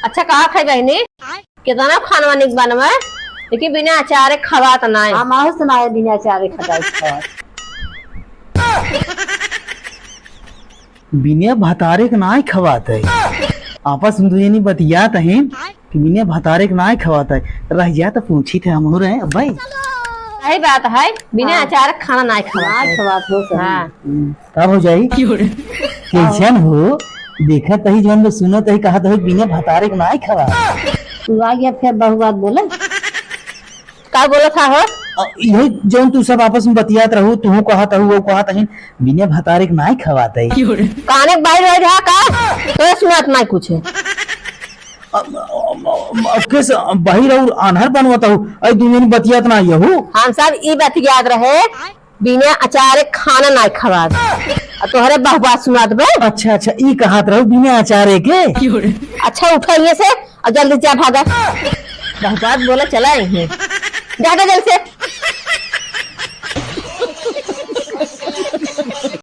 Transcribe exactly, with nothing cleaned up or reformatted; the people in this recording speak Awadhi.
अच्छा, कहा खाई बहिनी, कितना खानवा निक बनवे, लेकिन बिना अचारे खवात नाय। हम आहू सुनाए बिना अचारे खटाई खवात। बिना भतारे के नाय खवात है। आपस में दुजनी बतियात हैं कि बिना भतारे के नाय खवात है। रह जा तो पूछी थे हम हो रहे अब भाई। सही बात है, बिना हाँ। अचारे खाना नाय खवात नाय है। खवात हो सही। हाँ। हम्म, तब हो जाई। क्यों रे? कैसन हो? देखत ही जौन बा, सुनत ही, कहत हो बिना भतारे के नाय खवात। तू आ गया फिर बहु बात बोले। का बोलत हा हो? अ, यही जौन तू सब आपस में बतियात रहू, तू कहत हऊ, वो कहत हईन, बिना भतारे के नाय खवात है। काने के बाहिर हो रहा का? तो सुनात नाय कुछ है। अ, अ, अ, अ, किस बाहिर और आन्हर बनवत हऊ? अरे दुनिया में बतियात ना यहू। हम सब ई बतियात रहे, बिना अचारे खाना नाय खवात। आ तोहरे बहु बात सुनात बे। अच्छा, अच्छा, ई कहत रहू बिना अचारे के? अच्छा, उठा यहाँ से और जल्दी जा भागा। बहु बात बोला चला यहीं। जा, जा जल्दी से।